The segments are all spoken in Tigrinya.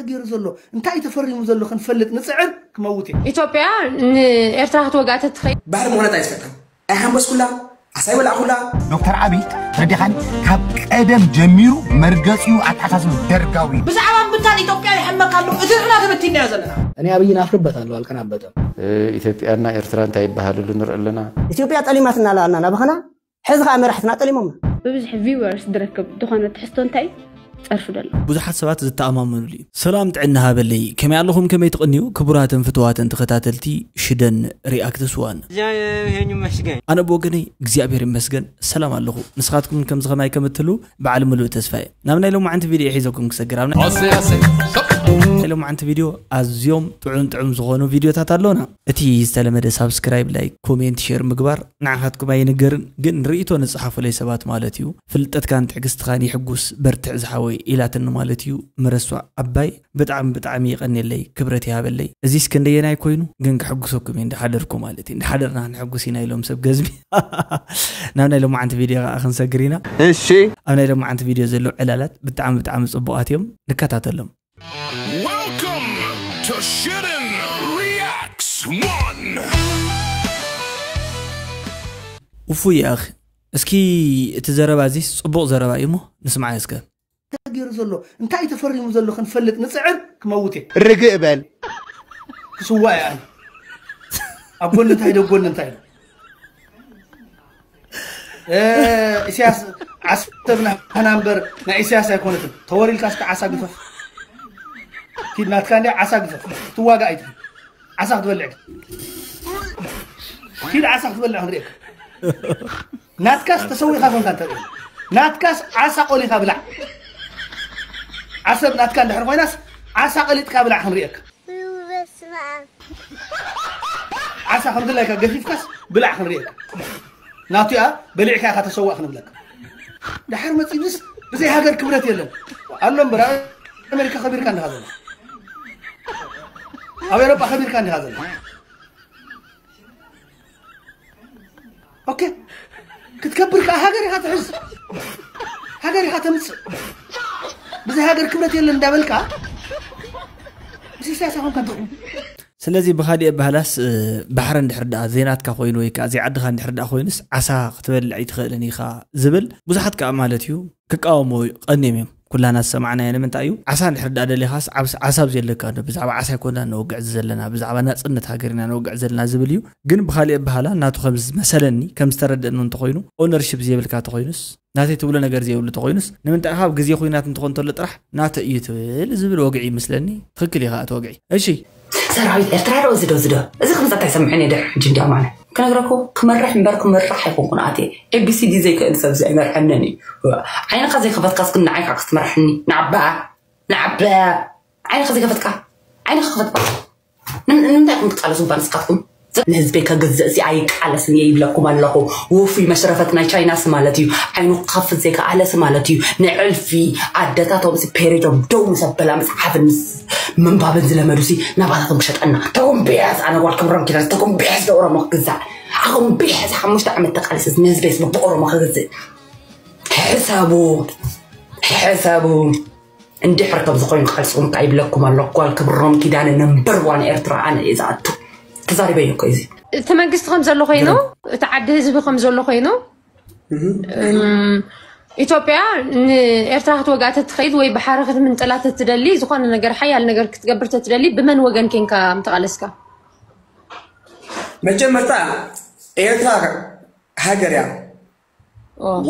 ገይሩ ዘሎ እንታይ እዩ ተፈሪሙ ዘሎ ክንፈልጥ ንፅዕር። ክመውት እየ። ኢትዮጵያ ንኤርትራ ክትወግኣ ተትኸይድ። ባህሪ ምኾነት ኣይትፈልጣን። ኣይሓንበስኩላ፣ ዓሳ ኣይበላዕኩላ። ዶክተር ዓብይ ተረዲኻኒ ካብ ቀደም ጀሚሩ መርገፂኡ ኣተሓሳስብ ደርጋዊ እዩ። ብዛዕባ ምብታን ኢትዮጵያ ይሕመካ ኣሎ። እቲ ንሕና ተበቲንናዮ ዘለና። እኔ አብይን አፍርበታለሁ፣ አልቀናበትም። ኢትዮጵያና ኤርትራ እንታይ ይበሃልሉ ንርኢ ኣለና። ኢትዮጵያ ጠሊማትና ኣለና ናባኸና። ሕዚ ከዓ መራሕትና ጠሊሞምና። ብብዝሒ viewers ዝረክብ ዝኾነ ትሕዝቶ እንታይ ጸርፊ ደሎ። ብዙሓት ሰባት ዝተኣማመኑሉ እዩ። ሰላም ጥዕና ሃበለይ፣ ከመይ ኣለኹም? ከመይ ትቕንዩ? ክቡራትን ፍትዋትን ተኸታተልቲ ሽደን ሪኣክትስ ዋን። ይሄን ይመስገን። ኣነ ብወገነይ እግዚኣብሔር ይመስገን ሰላም ኣለኹ። ንስኻትኩም ከምዚ ኸማይ ከም እትህልዉ በዓል ምሉእ ተስፋ እየ። ናብ ናይ ሎማዓንቲ ቪድዮ ሒዘኩም ክሰግር። ኣብ ናይ ሎማዓንቲ ቪድዮ ኣዝዮም ጥዑም ጥዑም ዝኾኑ ቪድዮታት ኣለዉና። እቲ ዝተለመደ ሳብስክራይብ፣ ላይክ፣ ኮሜንት፣ ሼር ምግባር ንዓኻትኩም ኣይንገርን፣ ግን ርእይቶ ንጽሓፉለይ ሰባት ማለት እዩ። ፍልጠትካን ትዕግስትኻን ይሕጉስ፣ በርትዕ ዝሓወይ ኢላትኒ ማለት እዩ። ምረሷዕ ዓባይ ብጣዕሚ ብጣዕሚ የቐንየለይ፣ ክብረት ይሃበለይ። እዚስ ክንደየናይ ኮይኑ ግን ክሕጉሰኩም እየ እንዳሓደርኩ ማለት እዩ። እንዳሓደርና ክንሕጉስ ኢና ኢሎም ሰብ ገዝሚ። ናብ ናይ ሎማዓንቲ ቪድዮ ከዓ ክንሰግር ኢና። እሺ። ኣብ ናይ ሎማዓንቲ ቪድዮ ዘለዉ ዕላላት ብጣዕሚ ብጣዕሚ ጽቡቓት እዮም፣ ንከታተሎም። Welcome to Shooting Reacts One. ውፉይ ኣኺ፣ እስኪ እቲ ዘረባ እዚስ ጽቡቕ ዘረባ እዩ እሞ ንስማዓዮ እስከ። እንታይ ገይሩ ዘሎ እንታይ እዩ ተፈሪሙ ዘሎ ክንፈልጥ ንፅዕር። ክመውት እየ። ርግእ በል። ክስዋእ እየ ኣነ። ኣብ ጎኒ እንታይ ኢሉ ኣብ ጎኒ እንታይ ኢሉ እ፣ ኢሳያስ ዓሰብ ናትና እምበር ናይ ኢሳያስ ኣይኮነትን። ተወሪልካ እስከ ዓሳ ግፈፍ። ኪድ ናትካ እንዲያ ዓሳ ግፈፍ። ትዋጋ ኣይትብል። ዓሳ ክትበልዕ ግን። ኪድ ዓሳ ክትበልዕ ክንሪእካ። ናትካስ ተሰዊኻ ኮንካ እንተርኢ። ናትካስ ዓሳ ቆሊኻ ብላዕ። ዓሰብ ናትካ እንድሕር ኮይናስ ዓሳ ቀሊጥካ ብላዕ ክንሪእካ። ዓሳ ከም ድላይካ ገፊፍካስ ብላዕ ክንሪእካ። ናቱያ በሊዕካ ኢኻ ተሰዋእ ክንብለካ። ድሓር መፂ ብስ ብዘይ ሃገር ክብረት የለን። ኣሎ እምበር ኣብ ኣሜሪካ ከቢርካ እንዲኻ ዘሎ። ኣብ ኤሮጳ ከቢርካ እንዲኻ ዘሎ። ኦኬ፣ ክትከብር ከዓ ሃገር ኢኻ ትሕዝ። ሃገር ኢኻ ተምፅእ። ብዘይ ሃገር ክብረት የለን እንዳበልካ ምስ ኢሳያስ ኣኾንካ ትኸውን። ስለዚ ብኻሊእ ኣባህላስ፣ እ፣ ባሕሪ እንድሕር ደኣ ዘይናትካ ኮይኑ ወይ ከዓ ዘይዓድኻ እንድሕር ደኣ ኮይኑስ ዓሳ ክትበልዕ ኣይትኽእልን ኢኻ ዝብል ብዙሓት ከዓ ማለት እዩ ክቃወሞ ቀንዮም እዮም። ኩላና ዝሰማዕናዮ ንምንታይ እዩ? ዓሳ እንድሕር ደኣ ደሊኻስ ዓብስ-፣ ዓሳ ኣብ ዘለካ ዶ? ብዛዕባ ዓሳ ኣይኮና ነወግዕ ዘለና፣ ብዛዕባ ናጽነት ሃገር ኢና ነወግዕ ዘለና ዝብል እዩ። ግን ብኻሊእ ኣባህላ ናቱ ከም ዝመሰለኒ፣ ከም ዝተረደእኑ እንተኾይኑ፣ ኦነርሺፕ ዘይብልካ እንተኾይኑስ፣ ናተይ ትብሎ ነገር ዘይብሉ እንተኾይኑስ፣ ንምንታይ ካብ ግዜ ኹናት እንትኾን እንተሎ ጥራሕ ናተይ እዩ ትብል ዝብል ወግዒ ይመስለኒ። ትኽክል ኢኻ እቲ ወግዒ። እሺ። ሰራዊት ኤርትራ ዶ እዚ ዶ እዚ ዶ? እዚ ከምዚ እንታይ ሰምዐን እየ ድሕሪ ሕጂ እንዲያ ማለት። ክነግረኩ ክመርሕ እምበር ክመራሕ ኣይኮንኩን ኣትየ። ኤቢሲዲ ዘይክእል ሰብ እዚ ኣይመርሐንን እዩ። ዓይንኻ ዘይከፈትካስ ግን ንዓይ ከዓ ክትመርሐኒ? ንዓባ ንዓባ ዓይንኻ ዘይከፈትካ ዓይንኻ ክፈትካ። ንም-፣ ንምንታይ ኢኹም ትቃለሱ እባ ንስኻትኩም? ንህዝበይ ከግዝእሲ ኣይቃለስን እየ ይብለኩም ኣለኹ። ውፉይ መሽረፈት ናይ ቻይናስ ማለት እዩ። ዓይኑ ክኸፍት ዘይከኣለሲ ማለት እዩ። ንዕልፊ ኣደታቶም ሲ ፔሬዶም ደው ምስ ኣበላ መጽሓፍን ምስ ምንባብን ዝለመዱሲ ናባታቶም ክሸጠና። ተጎንቢሐስ ኣነ ጓል ክብሮም ኪዳነስ ተጎንቢሐስ ንኦሮሞ ክግዛእ። ኣጎንቢሐስ ሓሙሽተ ዓመት ተቃሊሰስ ንህዝበይስ ብኦሮሞ ክግዝእ። ሕሰቡ። ሕሰቡ። እንድሕር ከምዚ ኮይኑ ቃልስኹም ከዓ ይብለኩም ኣሎ። ጓል ክብሮም ኪዳነ ነምበር ዋን ኤርትራ ኣነ እየ ዝኣቱ። ተዛሪበዮ እኮ እዚ። እቲ መንግስቲ ከም ዘሎ ኮይኑ፣ እቲ ዓዲ ህዝቢ ከም ዘሎ ኮይኑ፣ እም፣ ኢትዮጵያ ንኤርትራ ክትወግኣ ተትኸይድ ወይ ባሕሪ ክትምንጥላ ተትደሊ፣ ዝኾነ ነገር፣ ሓያል ነገር ክትገብር ተትደሊ፣ ብመን ወገን ኬንካ ምተቓለስካ? መጀመርታ ኤርትራ ሃገር እያ።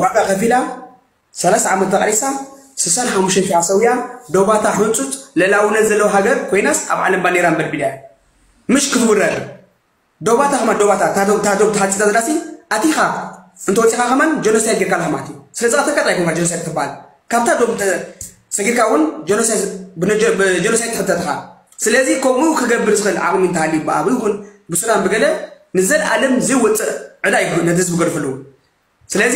ዋጋ ከፊላ ሰላሳ ዓመት ተቓሊሳ፣ ስሳን ሓሙሽተን ሺሕ ሰውያ፣ ዶባታ ሕንጹጽ ልእላውነት ዘለዋ ሃገር ኮይናስ ኣብ ዓለም ባንዴራ ኣንበልቢላ እያ። ምሽ ክትውረር። ዶባታ ከማን ዶባታ፣ እታ ዶብ፣ እታ ዶብ ተሓጺጻ ዘላሲ፣ ኣቲኻ እንተወጺኻ ከማን ጀኖሳይድ ጌርካ ኣለኻ ማለት እዩ። ስለ ዝቐተልካ ጥራይ ኮንካ ጀኖሳይድ ትበሃል። ካብታ ዶብ እንተ ሰጊርካ እውን ጀኖሳይድ፣ ብነጀ-፣ ብጀኖሳይድ ትሕተት ኢኻ። ስለዚ ከምኡ ክገብር ዝኽእል ዓቕሚ እንተሃልዩ ብኣብ ይኹን ብሱዳን ብገለ ንዘለኣለም ዘይወጽእ ዕዳ እዩ ነቲ ህዝቢ ገድፈሉ። ስለዚ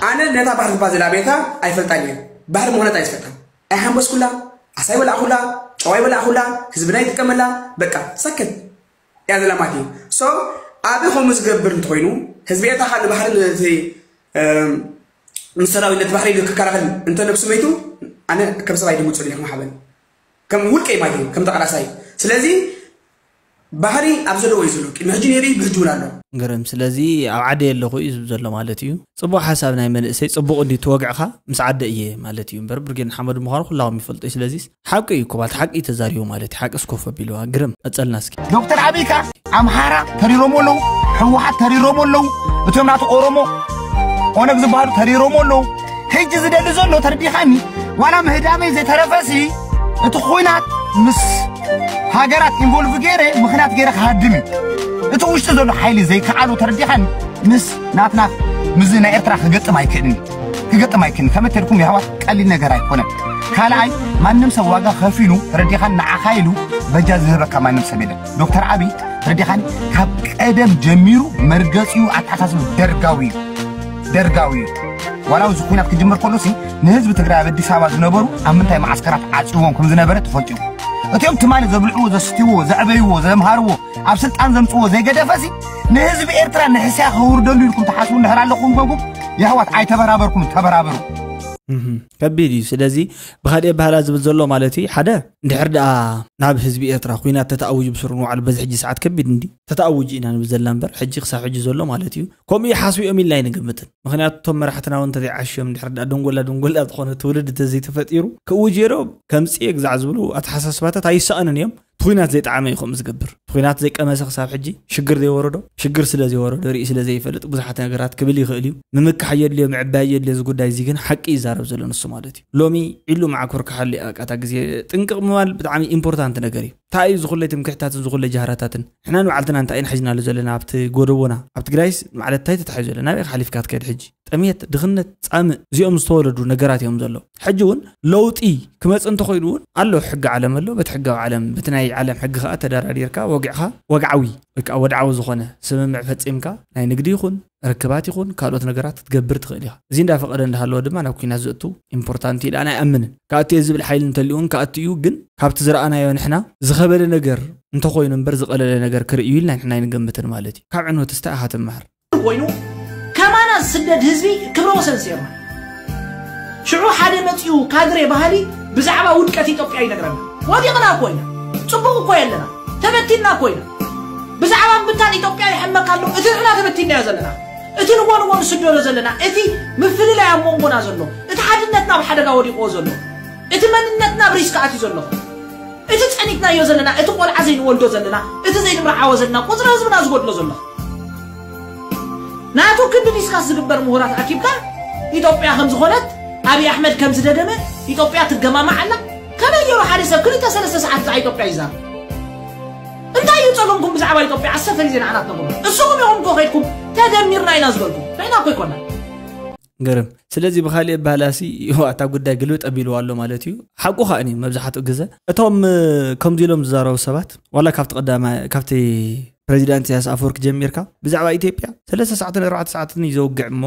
ኣነ ነታ ባሕሪ ትባል ዘላ ኣሜሪካ ኣይፈልጣን እየ። ባሕሪ ምኾነት ኣይትፈልጣን። ኣይሓንበስኩላ፣ ዓሳ ኣይበላዕኩላ፣ ጨው ኣይበላዕኩላ፣ ህዝብና ይጥቀመላ፣ በቃ ሰክት እያ ዘላ ማለት እዩ። ሶ ኣቢ ከምኡ ዝገብር እንተኾይኑ ህዝቢ ኤርትራ ከዓ ንባሕሪ ነቲ፣ እም፣ ንሰራዊት ነቲ ባሕሪ ኢሉ ክከላኸል እንተ ነብሱ መይቱ ኣነ ከም ሰብ ኣይድምፁን እየ ክመሓበን። ከም ውልቀይ ማለት እዩ፣ ከም ተቃላሳይ። ስለዚ ባህሪ ኣብ ዘለዎ እዩ ዘሎ። ቅድሚ ሕጂ ነይሩ እዩ፣ ብሕጂ እውን ኣሎ። ግርም። ስለዚ ኣብ ዓዲ ኣለኹ እዩ ዝብል ዘሎ ማለት እዩ። ጽቡቕ ሓሳብ ናይ መንእሰይ፣ ጽቡቕ እንዲ ተወግዕኻ ምስ ዓደ እየ ማለት እዩ። እምበር ብርጌድ ንሓመዱ ምዃኑ ኩላኹም ይፈልጡ እዩ። ስለዚ ሓቂ እዩ፣ ኮባልት ሓቂ እዩ ተዛሪቡ ማለት እዩ። ሓቂ እስኮፍ ኣቢልዋ። ግርም፣ ቀጸልና እስኪ። ዶክተር ኣቢይ ከ ኣምሓራ ተሪሮሞ ኣለዉ፣ ህወሓት ተሪሮሞ ኣለዉ፣ እቶም ናቱ ኦሮሞ ኦነግ ዝበሃሉ ተሪሮሞ ኣለዉ። ሕጂ ዝደሊ ዘሎ ተረዲኻኒ፣ ዋላ ምህዳመይ ዘይተረፈሲ እቲ ኹናት ምስ ሃገራት ኢንቮልቭ ገይረ ምኽንያት ገይረ ክሃድም እዩ። እቲ ውሽጢ ዘሎ ሓይሊ ዘይከኣሎ ተረዲኻኒ፣ ምስ ናትና ምስዚ ናይ ኤርትራ ክገጥም ኣይክእልን እዩ። ክገጥም ኣይክእልን። ከመይ ተልኩም የሕዋት ቀሊል ነገር ኣይኮነን። ካልኣይ ማንም ሰብ ዋጋ ከፊሉ ተረዲኻኒ ንዓኻ ኢሉ በጃ ዝህበካ ማንም ሰብ የለን። ዶክተር ኣቢይ ተረዲኻኒ ካብ ቀደም ጀሚሩ መርገጺኡ ኣተሓሳስብ ደርጋዊ እዩ። ደርጋዊ እዩ። ዋላ እዚ ኩናት ክጅምር ከሎ ሲ ንህዝቢ ትግራይ ኣብ ኣዲስ ኣበባ ዝነበሩ ኣብ ምንታይ ማዓስከራት ዓጽዎም ከም ዝነበረ ተፈልጥዩ። እቲኦም ትማሊ ዘብልዕዎ፣ ዘስትይዎ፣ ዘዕበይዎ፣ ዘምሃርዎ፣ ኣብ ስልጣን ዘምጽዎ ዘይገደፈ ሲ ንህዝቢ ኤርትራ ንሕስያ ከውርደሉ ኢልኩም ትሓስቡ እንድሕር ኣለኹም ኮንኩም የሕዋት ኣይተበራበርኩም፣ ተበራበሩ። እህ፣ ከቢድ እዩ። ስለዚ ብኻልእ ባህላ ዝብል ዘሎ ማለት እዩ። ሓደ እንድሕር ደኣ ናብ ህዝቢ ኤርትራ ኩናት ተተኣውጅ ብስሩ ንባዕሉ በዚ ሕጂ ሰዓት ከቢድ እንዲ ተተኣውጅ ኢና ንብል ዘለና እምበር ሕጂ ክሳብ ሕጂ ዘሎ ማለት እዩ። ከምኡ ይሓስቡ እዮም ኢልና ኣይንግምትን። ምኽንያቱ እቶም መራሕትና እውን እንተዘይዓሽዮም እንድሕር ደኣ ደንጎላ ደንጎላ ዝኾነ ትውልድ እንተዘይተፈጢሩ ክእውጅ ዶ ከምጽእ ግዛዕ ዝብሉ ኣተሓሳስባታት ኣይሰኣኑን እዮም። እቲ ኩናት ዘይጠዓመ እዩ ከምኡ ዝገብር። እቲ ኩናት ዘይቀመሰ ክሳብ ሕጂ ሽግር ዘይወረዶ፣ ሽግር ስለ ዘይወረዶ ርኢ ስለ ዘይፈልጥ ብዙሓት ነገራት ክብል ይኽእል እዩ። ምምካሕ የድልዮ፣ ምዕባይ የድልዮ። እዚ ጉዳይ እዚ ግን ሓቂ ይዛረብ ዘሎ ንሱ ማለት እዩ። ሎሚ ኢሉ መዓኮር ክሓሉ እዩ። በቃ እታ ግዜ ጥንቅቕ ምባል ብጣዕሚ ኢምፖርታንት ነገር እዩ። እንታይ እዩ ዝኹለይ ትምክሕታትን ዝኹለይ ጃህራታትን? ንሕና ንባዕልትና እንታይ ኢና ሒዝናሉ ዘለና ኣብቲ ጎደቦና? ኣብ ትግራይስ ማለት እንታይ ተታሒዙ ዘሎ? ናበይ ሓሊፍካ ትከድ ሕጂ? ጥሜት፣ ድኽነት፣ ጻምእ፣ እዚኦም ዝተወለዱ ነገራት እዮም ዘለዉ። ሕጂ እውን ለውጢ ክመጽእ እንተኾይኑ እውን ኣሎ ሕጊ ዓለም ኣሎ። በቲ ሕጋዊ ዓለም፣ በቲ ናይ ዓለም ሕጊ ከኣ ተደራዲርካ ወጊዕካ ወግዓዊ ወይ ከኣ ወድዓዊ ዝኾነ ስምምዕ ፈጺምካ ናይ ንግዲ ይኹን ርክባት ይኹን ካልኦት ነገራት ክትገብር ትኽእል ኢኻ። እዚ እንዳፈቐደ እንዳሃለወ ድማ ናብ ኩናት ዘእቱ ኢምፖርታንት ኢለ ኣነ ኣይኣምንን። ክኣቱ እየ ዝብል ሓይሊ እንተልዩ እውን ክኣቱ እዩ፣ ግን ካብቲ ዝረኣናዮ ንሕና ዝኸበደ ነገር እንተኾይኑ እምበር ዝቐለለ ነገር ክርእዩ ኢልና ንሕና ኣይንገምትን ማለት እዩ። ካብ ዕንወትስ እንታይ ኢኻ ትመሃር? ኮይኑ ከማና ዝስደድ ህዝቢ ክብረ ወሰን ሴርና። ሽዑ ሓደ መጺኡ ካድሬ ባህሊ ብዛዕባ ውድቀት ኢትዮጵያ ይነግረና። ወዲቕና እኮ ኢና። ጽቡቕ እኮ የለና። ተበቲንና እኮ ኢና። ብዛዕባ ምብታን ኢትዮጵያ ይሕመካ ኣሎ። እቲ ንሕና ተበቲንናዮ ዘለና። እቲ ንጎ ንጎ ንስደዶ ዘለና። እቲ ምፍልላይ ኣብ መንጎና ዘሎ። እቲ ሓድነትና ኣብ ሓደጋ ወዲቕዎ ዘሎ። እቲ መንነትና ኣብ ሪስክ ኣትዩ ዘሎ። እቲ ጸኒትናዮ ዘለና፣ እቲ ቆልዓ ዘይንወልዶ ዘለና፣ እቲ ዘይንምርዓዎ ዘለና፣ ቁጽሪ ህዝብና ዝጎድሎ ዘሎ። ናቱ ክንዲ ዲስካስ ዝግበር ምሁራት ኣኪብካ ኢትዮጵያ ከም ዝኾነት፣ ኣብይ ኣሕመድ ከም ዝደገመ፣ ኢትዮጵያ ትገማማዕ ኣላ። ከመይ ገይሩ ሓደ ሰብ ክልተ ሰለስተ ሰዓት ብዛዕባ ኢትዮጵያ ይዛረብ? እንታይ እዩ ጸገምኩም ብዛዕባ ኢትዮጵያ? ዓሰርተ ግዜ ንዓና ትነግሩ። እስኹም ኢኹም እኮ ከይድኩም ተደሚርና ኢና ዝበልኩም። ንሕና እኮ ኣይኮናን። ገርም። ስለዚ ብኻልእ ኣባህላሲ እታ ጉዳይ ግልብጥ ኣቢልዋ ኣሎ ማለት እዩ። ሓቁ ከኣ እዩ መብዛሕትኡ ግዘ። እቶም፣ እ፣ ከምዚ ኢሎም ዝዛረቡ ሰባት፣ ዋላ ካብቲ ቀዳማይ፣ ካብቲ ፕሬዚዳንት ኢሳያስ ኣፈወርቂ ጀሚርካ፣ ብዛዕባ ኢትዮጵያ ሰለስተ ሰዓትን ኣርባዕተ ሰዓትን እዩ ዘውግዕ እሞ፣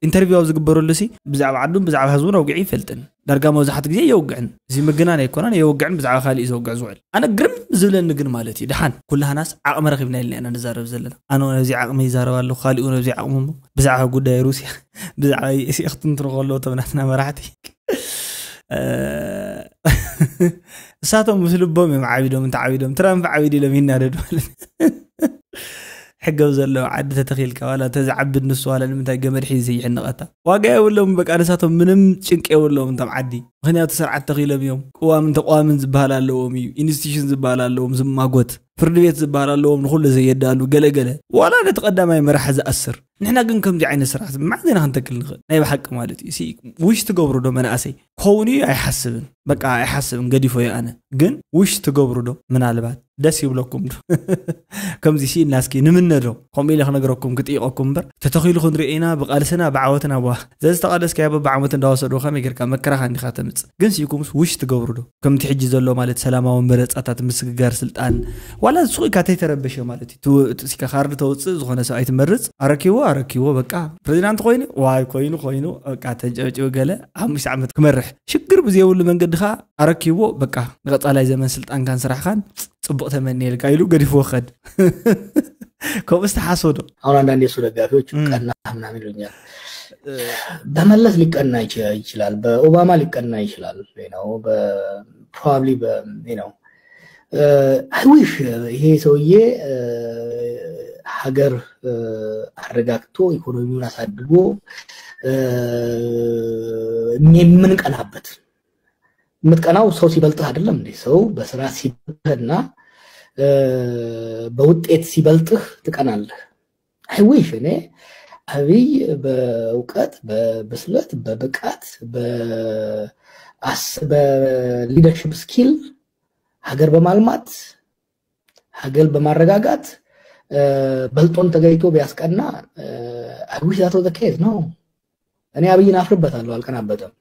ኢንተርቪው ኣብ ዝግበረሉ ሲ፣ ብዛዕባ ዓዱን ብዛዕባ ህዝቡን ኣውጊዑ ይፈልጥን። ዳርጋ መብዛሕትኡ ግዜ የውግዕን። እዚ ምግናን ኣይኮነን፣ የውግዕን ብዛዕባ ካልእ እዩ ዘውግዕ ዝውዕል። ኣነ ግርም ዝብለኒ ግን ማለት እዩ፣ ደሓን ኩላህናስ ዓቕሚ ረኺብና ኢልና ኢና ንዛረብ ዘለና። ኣነ እውን ኣብዚ ዓቕሚ ይዛረብ ኣለኹ፣ ካሊእ እውን ኣብዚ ዓቕሚ እሞ፣ ብዛዕባ ጉዳይ ሩስያ፣ ብዛዕባ ዩ ኤስ ኤ ክትንትኑ ከለዉ እቶም ናትና መራሕቲ፣ እ፣ እሳቶም ምስ ልቦም እዮም ዓቢዶም፣ እንተ ዓቢዶም፣ ትራምፕ ዓቢዱ ኢሎም ይናደዱ ማለት እዩ። ሕገብ ዘለዎ ዓዲ ተተኺልካ፣ ዋላ ተዝዓቢ ንሱ፣ ዋላ ንምንታይ ገመድ ሒዙ ዘይሕንቐታ? ዋጋ የብሎም፣ በቃ ንሳቶም ምንም ጭንቂ የብሎም እቶም ዓዲ። ምኽንያቱ ስርዓት ተኺሎም እዮም። ቅዋምን ተቋምን ዝበሃል ኣለዎም እዩ። ኢንስቲትዩሽን ዝበሃል ኣለዎም ዝማጎት። ፍርዲ ቤት ዝበሃል ኣለዎም ንኹሉ ዘየዳሉ ገለ ገለ። ዋላ ነቲ ቀዳማይ መራሒ ዝኣስር። ንሕና ግን ከምዚ ዓይነት ስርዓት መዓዝ ኢና ክንተክል ንኽእል? ናይ ብሓቂ ማለት እዩ። ሲ ዊሽ ትገብሩ ዶ መናእሰይ? ክኸውን እዩ ኣይሓስብን። በቃ ኣይሓስብን፣ ገዲፎ እየ ኣነ። ግን ዊሽ ትገብሩ ዶ? ምናልባት ደስ ይብለኩም ዶ? ከምዚ ሲ ኢልና እስኪ ንምነ ዶ? ከምኡ ኢለ ክነግረኩም ክጥይቐኩም እምበር፣ ተተኺሉ ክንሪኦ ኢና ብቃልስና ብዓወትና። ዋ፣ ዘዝተቓለስካዮ በብዓመቱ እንዳወሰዱ ከመይ ጌርካ መከራኻ እንዲኻ ተምጽእ። ግን ሲኢኩምስ ዊሽ ትገብሩ ዶ? ከምቲ ሕጂ ዘሎ ማለት ሰላማዊ መረጻታት፣ ምስግጋር ስልጣን፣ ዋላ ሱቕ ኢልካ ተይተረበሸ ማለት እዩ። ትው-፣ እስከ ካርድ ተውጽእ፣ ዝኾነ ሰብኣይ ትመርጽ፣ ኣረኪቦ፣ ኣረኪቦ፣ በቃ ፕሬዚዳንት ኮይኑ፣ ዋይ፣ ኮይኑ፣ ኮይኑ፣ በቃ ተንጨብጭቡ ገለ፣ ሓሙሽተ ዓመት ክመርሕ። ሽግር ብዘይብሉ መንገዲ ኸኣ ኣረኪቦ፣ በቃ ንቐጻላይ ዘመን ስልጣንካን ስራሕካን ጽቡቕ ተመንየልካ ኢሉ ገዲፍዎ ክኸድ። ከምኡስ ተሓስቦ ዶ? አሁን አንዳንድ የሱ ደጋፊዎች እም። ቀናህ ምናምን ይሉኛል። እ፣ በመለስ ሊቀና ይች-፣ ይችላል፣ በኦባማ ሊቀና ይችላል፣ you know፣ በ-፣ probably ነው። I wish ይሄ ሰውዬ ሀገር አረጋግቶ ኢኮኖሚውን አሳድጎ የምንቀናበት። የምትቀናው ሰው ሲበልጥህ አይደለም እንዴ? ሰው በስራ ሲበልጥህና በውጤት ሲበልጥህ ትቀናለህ። I wish እኔ አብይ በእውቀት፣ በብስለት፣ በብቃት፣ በ leadership skill ሀገር በማልማት፣ ሀገር በማረጋጋት በልጦን ተገኝቶ ቢያስቀና። I wish that was the case ነው። እኔ አብይን አፍርበታለሁ፣ አልቀናበትም።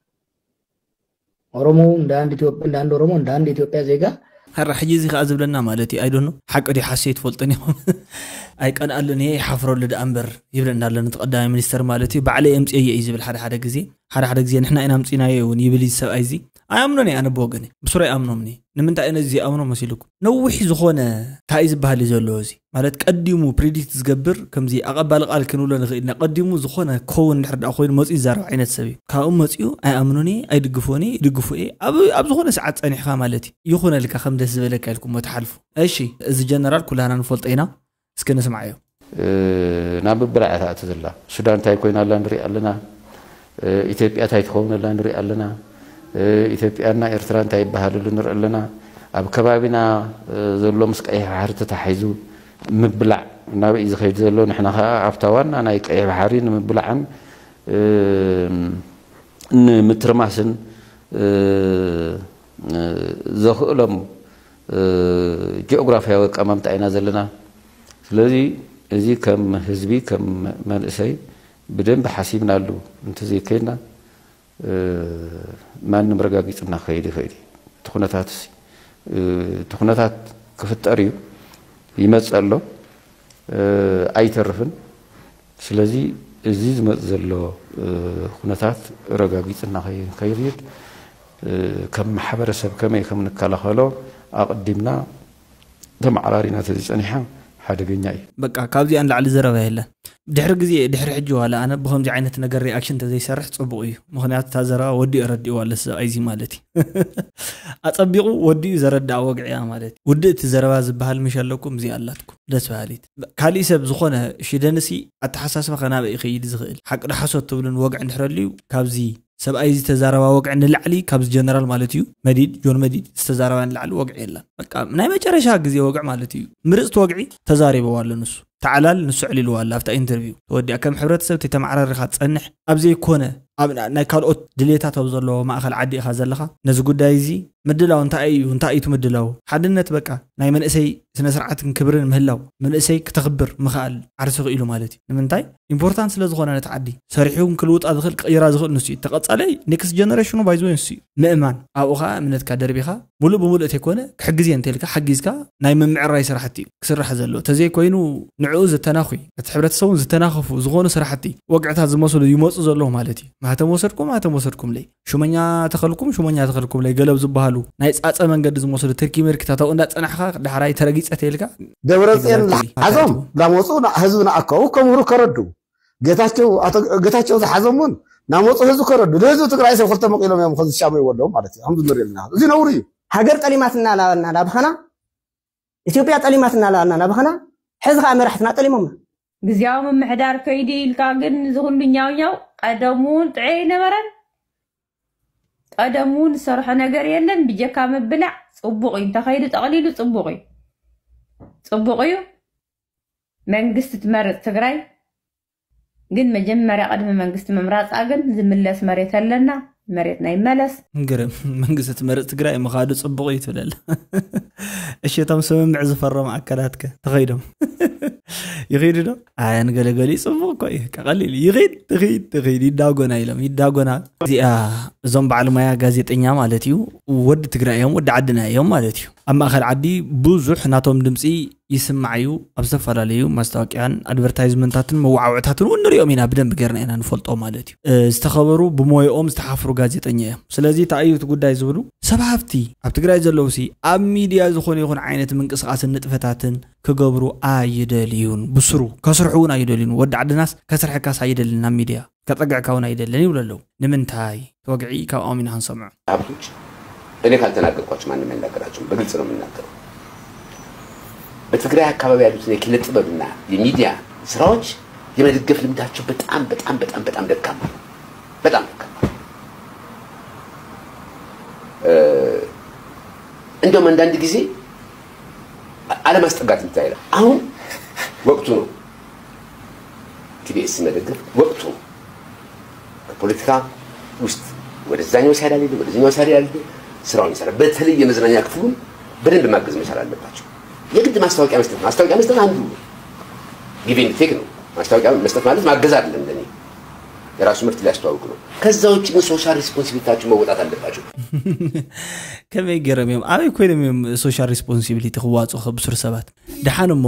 ኦሮሞ እንደ አንድ ኢትዮጵያ፣ እንደ አንድ ኦሮሞ፣ እንደ አንድ የኢትዮጵያ ዜጋ። ሀራ ሕጂ እዚ ከኣ ዝብለና ማለት እዩ። I don't know፣ ሓቂ ድዩ ሓሰይ ትፈልጡን ኢኹም። ኣይቀንኣሉን እየ፣ ይሓፍረሉ ደኣ እምበር ይብለና ኣሎ ነቲ ቀዳማይ ሚኒስተር ማለት እዩ። ባዕለይ ኣምፅኤዮ እዩ ዝብል ሓደ ሓደ ግዜ። ሓደ ሓደ ግዜ ንሕና ኢና ኣምፂናዮ እውን ይብል እዚ ሰብኣይ እዚ። ኣይኣምኖን እየ ኣነ ብወገነይ፣ ብሱር ኣይኣምኖምን እየ። ንምንታይ እየ ነዚ ዘይኣምኖ መሲልኩም? ነዊሕ ዝኾነ እንታይ እዩ ዝበሃል እዩ ዘለዎ እዚ ማለት ቀዲሙ ፕሪዲክት ዝገብር፣ ከምዚ ኣቐባሊ ቃል ክንብሎ ንኽእል ኢና። ቀዲሙ ዝኾነ ክኸውን እንድሕር ደኣ ኮይኑ መፂኡ ዝዛረብ ዓይነት ሰብ እዩ። ካብኡ መፂኡ ኣይኣምኖን እየ፣ ኣይድግፎን እየ፣ ይድግፎ እየ፣ ኣብ ኣብ ዝኾነ ሰዓት ፀኒሕካ ማለት እዩ። ይኹነልካ ከም ደስ ዝበለካ ኢልኩሞ ትሓልፉ። እሺ፣ እዚ ጀነራል ኩላና ንፈልጦ ኢና። እስኪ ንስምዓዮ። ናብ ምብላዕ እያ ትኣቲ ዘላ። ሱዳን እንታይ ኮይና ኣላ ንርኢ ኣለና። ኢትዮጵያ እንታይ ትኸውን ኣላ ንርኢ ኣለና። ኢትዮጵያና ኤርትራ እንታይ ይበሃልሉ ንርኢ ኣለና። ኣብ ከባቢና ዘሎ ምስ ቀይሕ ባሕሪ ተታሒዙ ምብላዕ ናበይ እዩ ዝኸይድ ዘሎ? ንሕና ከዓ ኣብታ ዋና ናይ ቀይሕ ባሕሪ ንምብላዕን ንምትርማስን ዘኽእሎም ጂኦግራፊያዊ ኣቀማምጣ ኢና ዘለና። ስለዚ እዚ ከም ህዝቢ፣ ከም መንእሰይ ብደንቢ ሓሲብናሉ እንተዘይከይድና ማንም ረጋጊፅና ክኸይድ ይኽእል እዩ። እቲ ኩነታት እቲ ኩነታት ክፍጠር እዩ፣ ይመፅእ ኣሎ፣ ኣይተርፍን። ስለዚ እዚ ዝመፅእ ዘሎ ኩነታት ረጋጊፅና ከይኸይድ ከም ማሕበረሰብ ከመይ ከም ንከላኸሎ ኣቕዲምና ተመዓራሪና ተዘይፀኒሕና ሓደገኛ እዩ። በቃ ካብዚኣ ንላዕሊ ዘረባ የለን። ድሕሪ ግዜ ድሕሪ ሕጂ ዋላ ኣነ ብከምዚ ዓይነት ነገር ሪኣክሽን ተዘይሰርሕ ፅቡቕ እዩ። ምክንያቱ እታ ዘረባ ወዲኡ ረዲእዋ ኣሎ ሰብኣይ እዚ ማለት እዩ። ኣፀቢቑ ወዲኡ ዘረድኣ ወግዒ እያ ማለት እዩ። ውድእቲ ዘረባ ዝበሃል ምሽ ኣለኩም እዚኣ ኣላትኩም ደስ በሃሊት። ካሊእ ሰብ ዝኾነ ሽደንሲ ኣተሓሳስባ ከናበ ይኸይድ ዝኽእል ሓቂ ዶ ሓሶት ትብልን ወግዒ እንድሕር ኣልዩ ካብዚ ሰብኣይ ዝተዛረባ ወግዒ ንላዕሊ ካብዚ ጀነራል ማለት እዩ መዲድ ጆን መዲድ ዝተዛረባ ንላዕሊ ወግዒ የለን። በቃ ናይ መጨረሻ ግዜ ወግዒ ማለት እዩ ምርፅቲ ወግዒ ተዛሪበዋ ኣሎ ንሱ። ተዓላል ንሱ ዕሊልዋ ኣሎ ኣብታ ኢንተርቪው ተወዲኣ። ከም ሕብረተሰብ ተተመዓራሪኻ ትፀንሕ ኣብ ዘይኮነ ኣብ ናይ ካልኦት ድሌታት ኣብ ዘለዎ ማእኸል ዓዲ ኢኻ ዘለኻ። ነዚ ጉዳይ እዚ ምድላው እንታይ እዩ? እንታይ እዩ እቲ ምድላው? ሓድነት በቃ ናይ መንእሰይ ስነ ስርዓትን ክብርን ምህላው፣ መንእሰይ ክተኽብር ምኽኣል ዓርሲ ክኢሉ ማለት እዩ። ንምንታይ? ኢምፖርታንት ስለ ዝኾነ ነቲ ዓዲ ሰሪሑ እውን ክልውጣ ዝኽእል ክቕይራ ዝኽእል ንሱ እዩ። ተቐጻላይ ኔክስት ጀነሬሽኑ ባይዘወይ ንሱ እዩ። ምእማን ኣብኡ ኸዓ እምነትካ ደርቢኻ ሙሉእ ብሙሉእ እንተይኮነ ክሕግዝ እየ እንተልካ ሓጊዝካ ናይ ምምዕራይ ስራሕቲ እዩ ክስራሕ ዘለዎ። ተዘይኮይኑ ንዕኡ ዝተናኹ ነቲ ሕብረተሰቡን ዝተናኸፉ ዝኾኑ ስራሕቲ ወግዕታት ዝመስሉ ይመፁ ዘለዉ ማለት እዩ። ማህተም ወሰድኩም ማህተም ወሰድኩምለይ፣ ሹመኛ ተኸልኩም ሹመኛ ተኸልኩምለይ ገለብ ዝበሃሉ ናይ ፃፀ መንገዲ ዝመስሉ ትርኪ ምርክታት ኣብኡ እንዳፀናሕካ ዳሕራይ ተረጊፀ ተይልካ ደብረፅዮን ዝሓዞም ላመፁ ህዝቢ ንኣከቡ ከምህሩ ከረዱ ጌታቸው ዝሓዞም እውን ናመፁ ህዝቢ ከረዱ ጌታቸው ዝሓዞም እውን ናመፁ ህዝቢ ከረዱ ንህዝቢ ትግራይ ሰብ ክልተ መቂሎም እዮም ከዚ ዝሻመይዎ ኣለዉ ማለት እዩ። ከምዚ ንርኢ ኣለና እዚ ነውሪ እዩ። ሃገር ጠሊማትና ላበልና ላብኸና ኢትዮጵያ ጠሊማትና ላበልና ናብኸና ሕዚ ከዓ መራሕትና ጠሊሞምና። ግዝያዊ ምምሕዳር ከይዱ ኢልካ ግን እዚ ኩሉ ኛውኛው ቀደም እውን ጥዑይ ኣይነበረን። ቀደም እውን ዝሰርሖ ነገር የለን። ብጀካ ምብላዕ ፅቡቕ እዩ እንተኸይዱ ጠቕሊሉ ፅቡቕ እዩ። ፅቡቕ እዩ መንግስቲ ትመርፅ ትግራይ። ግን መጀመርያ ቅድሚ መንግስቲ ምምራፃ ግን ዝምለስ መሬት ኣለና። መሬትና ይመለስ። ግርም መንግስቲ ትመርፅ ትግራይ ምኻዱ ፅቡቕ እዩ ትብለል። እሺ እቶም ስምምዕ ዝፈረሙ ኣካላት ከ ተኸይዶም ይኸይዱ ዶ? ኣየን ገለገሊ ፅቡቕ እኮ እዩ ቀቐሊል ይኸይድ ትኸይድ ትኸይድ ይዳጎና ኢሎም ይዳጎና። እዚኣ እዞም በዓል ሞያ ጋዜጠኛ ማለት እዩ ወዲ ትግራይ እዮም ወዲ ዓድና እዮም ማለት እዩ። ኣብ ማእኸል ዓዲ ብዙሕ ናቶም ድምፂ ይስማዕ እዩ። ኣብ ዝተፈላለዩ ማስታወቂያን ኣድቨርታይዝመንታትን መዋዓውዕታትን እውን ንሪኦም ኢና ብደንብ ገይርና ኢና ንፈልጦ ማለት እዩ። ዝተኸበሩ ብሞይኦም ዝተሓፍሩ ጋዜጠኛ እዮም። ስለዚ እንታይ እዩ እቲ ጉዳይ ዝብሉ ሰብ ሃፍቲ ኣብ ትግራይ ዘለውሲ ኣብ ሚድያ ዝኾነ ይኹን ዓይነት ምንቅስቃስን ንጥፈታትን ክገብሩ ኣይደልዩን። ብስሩ ከስርሑ እውን ኣይደልዩን። ወዲ ዓድናስ ከስርሐካስ ኣይደልን ናብ ሚድያ ከፀግዕካ እውን ኣይደልን ይብሉ ኣለዉ። ንምንታይ ተወግዒ ካብኦም ኢና ክንሰምዖ። እኔ ካልተናገርኳቸው ማንም አይናገራቸውም። በግልጽ ነው የምናገረው። በትግራይ አካባቢ ያሉትን የኪነ ጥበብና የሚዲያ ስራዎች የመደገፍ ልምዳቸው በጣም በጣም በጣም በጣም ደካማ ነው። በጣም ደካማ ነው። እ፣ እንደውም አንዳንድ ጊዜ አለማስጠጋት ይታያል። አሁን ወቅቱ ነው። ቲቢኤስ መደገፍ ወቅቱ ነው። ከፖለቲካ ውስጥ ወደዛኛው ሳይድ አልሄድም፣ ወደዚኛው ሳይድ አልሄድም። ስራውን ይሰራል። በተለይ የመዝናኛ ክፍሉን በደንብ ማገዝ መቻል አለባቸው። የግድ ማስታወቂያ መስጠት፣ ማስታወቂያ መስጠት አንዱ give and take ነው። ማስታወቂያ መስጠት ማለት ማገዝ አይደለም፣ ለኔ የራሱ ምርት ሊያስተዋውቅ ነው። ከዛ ውጭ ግን ሶሻል ሪስፖንሲቢሊቲያቸው መወጣት አለባቸው። ከመይ ገይሮም እዮም ኣበይ ኮይኖም እዮም ሶሻል ሪስፖንሲቢሊቲ ክዋፅኡ ከብሱር ሰባት? ደሓን እሞ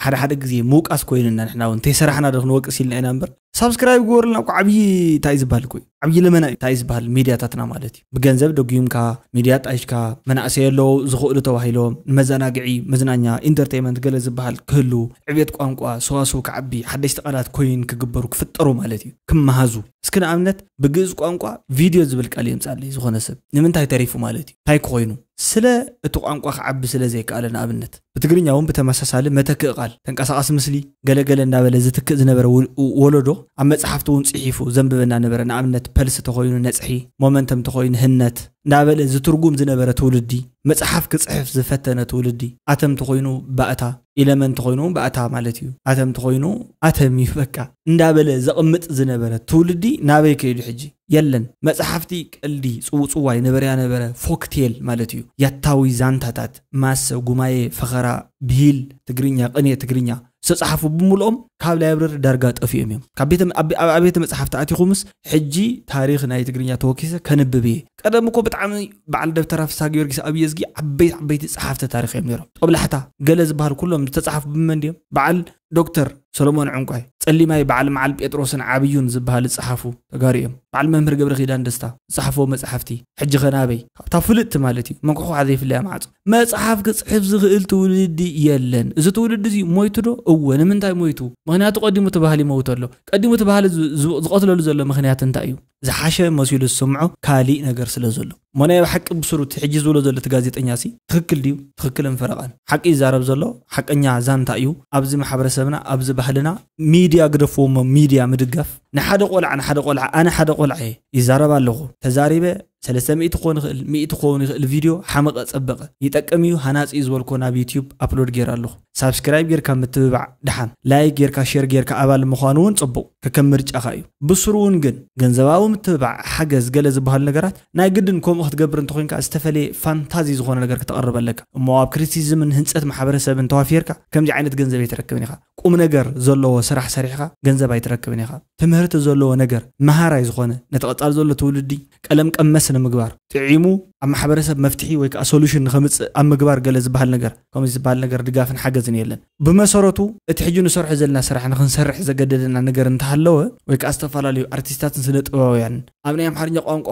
ሓደ ሓደ ግዜ ምውቃስ ኮይኑና ንሕና እውን እንተይሰራሕና ዶ ክንወቅስ ኢልና ኢና እምበር ሳብስክራይብ ግበሩልና እኮ ዓብዪ እንታይ ዝበሃል እኮ እዩ። ዓብዪ ለመና እዩ እንታይ ዝበሃል ሚድያታትና ማለት እዩ። ብገንዘብ ደጉምካ ሚድያ ጣይሽካ መናእሰይ ኣለዉ ዝኽእሉ ተባሂሎም ንመዘናግዒ መዝናኛ ኢንተርቴይመንት ገለ ዝበሃል ክህሉ ዕብየት ቋንቋ ሰዋስው ክዓቢ ሓደሽቲ ቃላት ኮይን ክግበሩ ክፍጠሩ ማለት እዩ። ክመሃዙ እስኪ ንኣብነት ብግእዝ ቋንቋ ቪድዮ ዝብል ቃል የምፃለይ ዝኾነ ሰብ ንምንታይ ተሪፉ ማለት እዩ እንታይ ክኾይኑ ስለ እቲ ቋንቋ ክዓቢ ስለ ዘይከኣለ ንኣብነት ብትግርኛ እውን ብተመሳሳሊ መተክእ ቃል ተንቀሳቐሲ ምስሊ ገለገለ እንዳበለ ዝትክእ ዝነበረ ውል- ወለዶ ኣብ መፅሓፍቲ እውን ፅሒፉ ዘንብበና ነበረ። ንኣብነት ፐልስ ተኾይኑ ነፅሒ፣ ሞመንተም ተኾይኑ ህነት እንዳበለ ዝትርጉም ዝነበረ ትውልዲ፣ መፅሓፍ ክፅሕፍ ዝፈተነ ትውልዲ፣ ኣተም ተኾይኑ ባእታ፣ ኢለመንት ተኾይኑ እውን ባእታ ማለት እዩ፣ ኣተም ተኾይኑ ኣተም እዩ በቃ እንዳበለ ዘቕምጥ ዝነበረ ትውልዲ ናበይ ከይዱ ሕጂ? የለን። መፅሓፍቲ ቀልዲ፣ ፅውፅዋይ፣ ነበረያ ነበረ፣ ፎክቴል ማለት እዩ፣ ያታዊ ዛንታታት፣ ማሰ፣ ጉማየ፣ ፈኸራ፣ ብሂል፣ ትግርኛ፣ ቅኔ ትግርኛ ዝተፃሓፉ ብምልኦም ካብ ላይብረሪ ዳርጋ ጠፊኦም እዮም። ካብ ቤተ ኣብ ኣብ ኣብያተ መፅሓፍቲ ኣቲኹምስ ሕጂ ታሪኽ ናይ ትግርኛ ተወኪሰ ከንብብ እየ። ቀደም እኮ ብጣዕሚ በዓል ደብተራ ፍስሃ ጊዮርጊስ ኣብየዝጊ ዓበይቲ ዓበይቲ ፀሓፍቲ ታሪኽ እዮም ነይሮም። ጦብላሕታ ገለ ዝበሃል ኩሎም ዝተፃሓፉ ብመን ድዮም? በዓል ዶክተር ሰሎሞን ዕንቋይ፣ ጸሊማይ በዓል መዓል ጴጥሮስን ዓብዩን ዝበሃል ዝጸሓፉ ተጋሩ እዮም። በዓል መምህር ገብረ ኪዳን ደስታ ዝጸሓፍዎ መጻሕፍቲ ሕጂ ኸ ናበይ? ካብታ ፍልጥቲ ማለት እዩ። መንኮኾዓ ዘይፍለያ ማዕጾ። መጽሓፍ ክጽሕፍ ዝኽእል ትውልዲ የለን። እዚ ትውልዲ እዚ ሞይቱ ዶ? እወ። ንምንታይ ሞይቱ? ምኽንያቱ ቀዲሙ እቲ ባህሊ ይመውት ኣሎ። ቀዲሙ እቲ ባህሊ ዝ- ዝ- ዝቐትለሉ ዘሎ ምኽንያት እንታይ እዩ? ዝሓሸ መሲሉ ዝስምዖ ካሊእ ነገር ስለ ዘሎ እሞ ናይ ብሓቂ ብስሩ እቲ ሕጂ ዝብሎ ዘሎ እቲ ጋዜጠኛ ሲ ትኽክል ድዩ? ትኽክልን ፈረቓን ሓቂ ይዛረብ ዘሎ ሓቀኛ ዛንታ እዩ። ኣብዚ ማሕበረሰብና ኣብዚ ባህልና ሚድያ ግደፍዎ እሞ ሚድያ ምድጋፍ ንሓደ ቆልዓ ንሓደ ቆልዓ ኣነ ሓደ ቆልዓ እየ ይዛረብ ኣለኹ ተዛሪበ ሰለስተ ሚእቲ ክኾን ይኽእል ሚእቲ ክኸውን ይኽእል ቪድዮ ሓመቐ ጸበቐ ይጠቅም እዩ ሃናጺ እዩ ዝበልኮ ናብ ዩትዩብ ኣፕሎድ ገይረ ኣለኹ ሳብስክራይብ ጌርካ ምትብባዕ ደሓን ላይክ ጌርካ ሼር ጌርካ ኣባል ምዃኑ እውን ጽቡቕ ከከም ምርጫኻ እዩ ብስሩ እውን ግን ገንዘባዊ ምትብባዕ ሓገዝ ገለ ዝበሃሉ ነገራት ናይ ግድን ከምኡ ክትገብር እንተኾይንካ ዝተፈለየ ፋንታዚ ዝኾነ ነገር ክተቕርብ ኣለካ እሞ ኣብ ክሪቲሲዝምን ህንፀት ማሕበረሰብን ተዋፊርካ ከምዚ ዓይነት ገንዘብ ኣይትረክብን ኢኻ ቁም ነገር ዘለዎ ስራሕ ሰሪሕኻ ገንዘብ ኣይትረክብን ኢኻ ትምህርቲ ዘለዎ ነገር መሃራይ ዝኾነ ነቲ ቀፃሊ ዘሎ ትውልዲ ቀለም ቀመስ ንምግባር ጥዒሙ ኣብ ማሕበረሰብ መፍትሒ ወይ ከዓ ሶሉሽን ንኸምፅእ ኣብ ምግባር ገለ ዝበሃል ነገር ከምዚ ዝበሃል ነገር ድጋፍን ሓገዝን የለን ብመሰረቱ እቲ ሕጂ ንሰርሖ ዘለና ስራሕ ንክንሰርሕ ዘገደደና ነገር እንተሃለወ ወይ ከዓ ዝተፈላለዩ ኣርቲስታትን ስነ ጥበባውያንን ኣብ ናይ ኣምሓርኛ ቋንቋ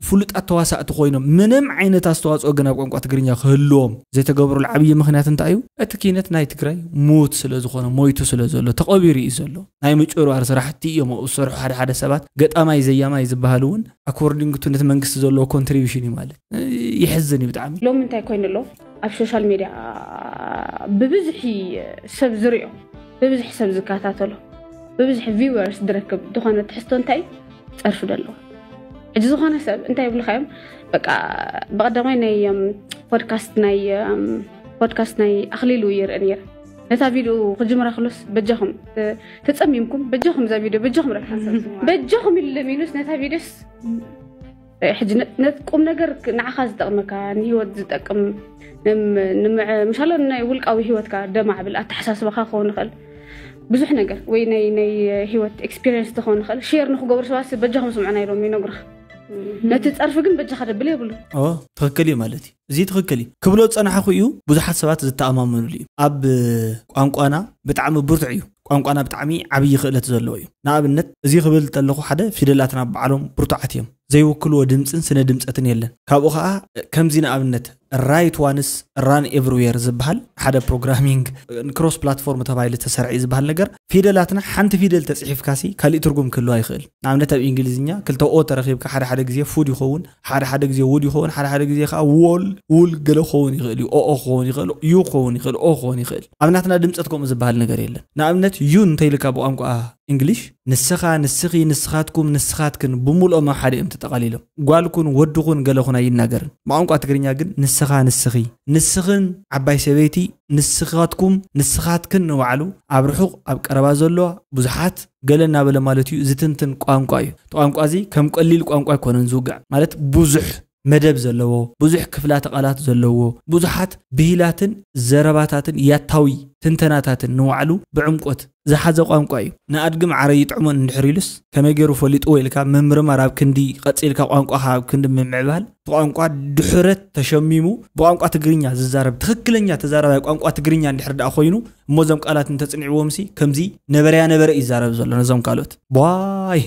ፍሉጣት ተዋሳእቲ ኮይኖም ምንም ዓይነት ኣስተዋፅኦ ግን ኣብ ቋንቋ ትግርኛ ክህልዎም ዘይተገብሩሉ ዓብዪ ምክንያት እንታይ እዩ እቲ ኪነት ናይ ትግራይ ሙት ስለ ዝኾነ ሞይቱ ስለ ዘሎ ተቐቢሩ እዩ ዘሎ ናይ ምጭርባር ስራሕቲ እዮም ኣብኡ ዝሰርሑ ሓደ ሓደ ሰባት ገጣማይ ዘያማይ ዝበሃል እውን ኣኮርዲንግ ቱ ነቲ መንግስቲ ዘለዎ ኮንትሪቢሽን እዩ ማለት ይሕዝን እዩ ብጣዕሚ ሎሚ እንታይ ኮይኑ ኣሎ ኣብ ሶሻል ሜድያ ብብዝሒ ሰብ ዝሪኦ ብብዝሒ ሰብ ዝከታተሎ ብብዝሒ ቪወርስ ዝረክብ ዝኾነ ትሕዝቶ እንታይ ፀርፊ ዶ ኣለዎ ሕጂ ዝኾነ ሰብ እንታይ ይብልካ እዮም በቃ ብቐዳማይ ናይ ፖድካስት ናይ ፖድካስት ናይ ኣኽሊሉ ይርኢ ነይረ ነታ ቪድዮ ክጅምራ ክሎስ በጃኹም ተጸሚምኩም በጃኹም እዛ ቪድዮ በጃኹም ረብሓ በጃኹም ኢሉ ለሚኑስ ነታ ቪድዮስ ሕጂ ነት ቁም ነገር ንዓኻ ዝጠቕመካ ንህይወት ዝጠቅም ምሻሎ ናይ ውልቃዊ ህይወትካ ደማዕብል ኣተሓሳስባኻ ክኸውን ይኽእል ብዙሕ ነገር ወይ ናይ ናይ ህይወት ኤክስፒሪየንስ ትኸውን ይኽእል ሼር ንክገብሩ ሰባት በጃኹም ስምዑና ኢሎም ይነግሩኻ ነቲ ጸርፊ ግን በጃኻ ደብል የብሉ ትኽክል እዩ ማለት እዩ እዚ ትኽክል እዩ ክብሎ ዝፀናሕኹ እዩ ብዙሓት ሰባት ዝተኣማመኑሉ እዩ ኣብ ቋንቋና ብጣዕሚ ብርቱዕ እዩ ቋንቋና ብጣዕሚ ዓብዪ ክእለት ዘለዎ እዩ ንኣብነት እዚ ክብል ተለኹ ሓደ ፊደላትና ባዕሎም ብርቱዓት እዮም ዘይውክልዎ ድምፅን ስነ ድምፀትን የለን ካብኡ ከዓ ከምዚ ንኣብነት ራይት ዋንስ ራን ኤቭሪዌር ዝበሃል ሓደ ፕሮግራሚንግ ክሮስ ፕላትፎርም ተባሂሉ ተሰርዐ እዩ ዝበሃል ነገር፣ ፊደላትና ሓንቲ ፊደል ተፅሒፍካሲ ካሊእ ትርጉም ክህልዋ ይኽእል። ንኣብነት ኣብ እንግሊዝኛ ክልተ ኦ ተረኺብካ ሓደ ሓደ ግዜ ፉድ ይኸውን፣ ሓደ ሓደ ግዜ ውድ ይኸውን፣ ሓደ ሓደ ግዜ ከዓ ዎል ውል ገለ ክኸውን ይኽእል እዩ። ኦኦ ክኸውን ይኽእል፣ ዩ ክኸውን ይኽእል፣ ኦ ክኸውን ይኽእል። ኣብ ናትና ድምፀት ከምኡ ዝበሃል ነገር የለን። ንኣብነት ዩ እንተይልካ ብቋንቋ እንግሊሽ ንስኻ፣ ንስኺ፣ ንስኻትኩም፣ ንስኻትክን ብምልኦም ኣብ ሓደ እዮም ተጠቓሊሎም። ጓልኩን ወድኹን ገለኹን ኣይናገርን። ብቋንቋ ትግርኛ ግን ንስኻ፣ ንስኺ፣ ንስኽን ዓባይ ሰበይቲ፣ ንስኻትኩም፣ ንስኻትክን ንባዕሉ ኣብ ርሑቕ ኣብ ቀረባ ዘሎ ብዙሓት ገለ እናበለ ማለት እዩ ዝትንትን ቋንቋ እዩ። እቲ ቋንቋ እዚ ከም ቀሊል ቋንቋ ኣይኮነን ዝውጋዕ። ማለት ብዙሕ መደብ ዘለዎ፣ ብዙሕ ክፍላተ ቃላት ዘለዎ፣ ብዙሓት ብሂላትን ዘረባታትን ያታዊ ትንተናታትን ንባዕሉ ብዕምቆት ዝሓዘ ቋንቋ እዩ። ንኣድጊ ማዓረ ይጥዕሞን እንድሕር ኢሉስ ከመይ ገይሩ ፈሊጥዎ ኢልካ ምምርማር ኣብ ክንዲ ቀጺልካ ቋንቋኻ ኣብ ክንዲ ምምዕባል እቲ ቋንቋ ድሕረት ተሸሚሙ ብቋንቋ ትግርኛ ዝዛረብ ትኽክለኛ ተዛራባይ ቋንቋ ትግርኛ እንድሕር ደኣ ኮይኑ እሞ እዞም ቃላት እንተጽኒዕዎም ሲ ከምዚ ነበረያ ነበረ ይዛረብ ዘሎ ነዞም ካልኦት ዋይ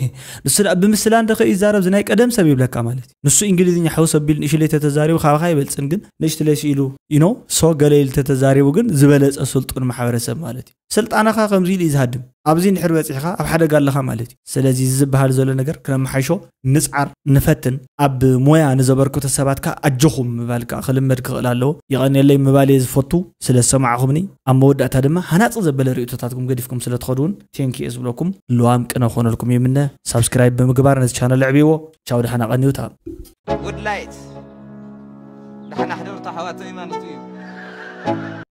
ንሱ ደኣ ብምስላ እንደኸ ይዛረብ ዝናይ ቀደም ሰብ ይብለካ ማለት እዩ። ንሱ እንግሊዝኛ ሕውስ ኣቢሉ ንእሽለይ ተተዛሪቡ ካባኻ ይበልጽን ግን ንእሽትለይ ስኢሉ ኢኖ ሶ ገለ ኢሉ ተተዛሪቡ ግን ዝበለጸ ስልጡን ማሕበረሰብ ማለት እዩ። ስልጣንኻ ከምዚ ኢሉ እዩ ዝሃድም። ኣብዚ እንድሕር በጺሕኻ ኣብ ሓደጋ ኣለኻ ማለት እዩ። ስለዚ እዚ ዝበሃል ዘሎ ነገር ክነመሓይሾ ንጽዓር ንፈትን። ኣብ ሞያ ንዘበርክቶ ሰባት ከኣ ኣጆኹም ምባል ከኣ ክልመድ ክኽእል ኣለዎ። የቐንየለይ ምባል እየ ዝፈቱ። ስለ ዝሰማዕኹምኒ ኣብ መወዳእታ ድማ ሃናጺ ዘበለ ርእይቶታትኩም ገዲፍኩም ስለ ትኸዱ እውን ቴንኪ እየ ዝብለኩም። ልዋም ቅነ ክኾነልኩም ይምነ። ሳብስክራይብ ብምግባር ነዚ ቻነል ኣዕብይዎ። ቻው ደሓን ኣቐንዩታ። ጉድ ላይት ደሓን ኣሕደሩ ኣሕዋተይ ማለት እዩ።